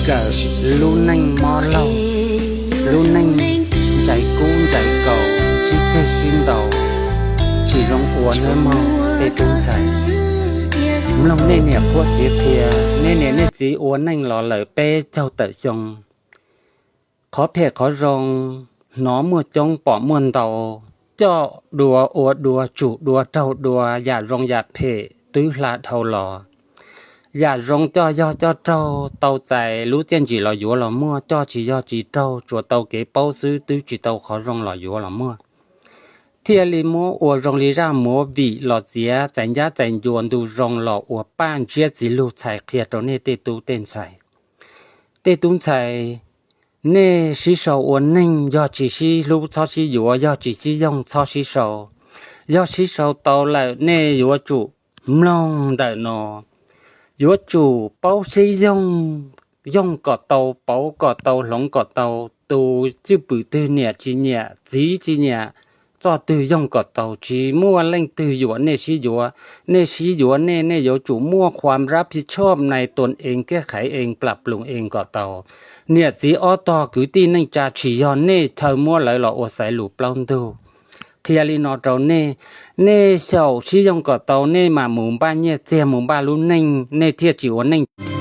Kawm lub neej mob laug, lub neej ntsais kub ntsais kaus, sib ceg sib ntaus, tsis zoo ua nawb mog tej tub ntxhais. Mloog nej niam qhuab txiv qhia, nej niam nej txiv ua neej los lawm peb caug tawm xyoo. Qhov phem qhov zoo hnov muaj coob pom muaj ntau, coj dua ua dua tsum dua raug dua, yam zoo yam phem twb hla dhau los. Yam zoo coj yog coj raug tau txais lub txiaj ntsim los yuav los muaj, coj tsis yog tsis raug tsuas tau kev paub xwb twb tsis tau qhov zoo los yuav los muaj. Thiaj li muab ua zoo li zaj muav vim los txiav txais ncab txais ncua ntu zoo los ua paj ntsiab txiv lug txhais qhia rau nej tej tub tej ntxhais. Tej tub ntxhais, nej sib sau ua neej, yog tsis sib hlub txhob sib yuav, yog tsis sib yoog txhob sib sau. Yog sib sau tau lawm nej yuav tsum mloog ntawm no, yuav tsum paub sib yoog, yoog kom tau, pauv kom tau, hloov kom tau. Tus cwj pwm twg niam tsis nyiam, txiv tsis nyiam, txoj twg yoog kom tau, tsis muaj leej twg yuam nej sib yuav. Nej sib yuav nej, nej yuav tsum muaj khuam rab phij tshoj nais tuas ees kej qhaiv ees plam ploos ees kom tau. Niam txiv ob tog kwv tij neej tsa tsis yog nej chaw muab lawv los ua xaiv lus plaub ntug. Qhia li no rau nej, nej xyaum sib yoog kom tau nej mam mus npaj nyiaj txiag mus npaj lub neej, nej thiaj tsis ua neej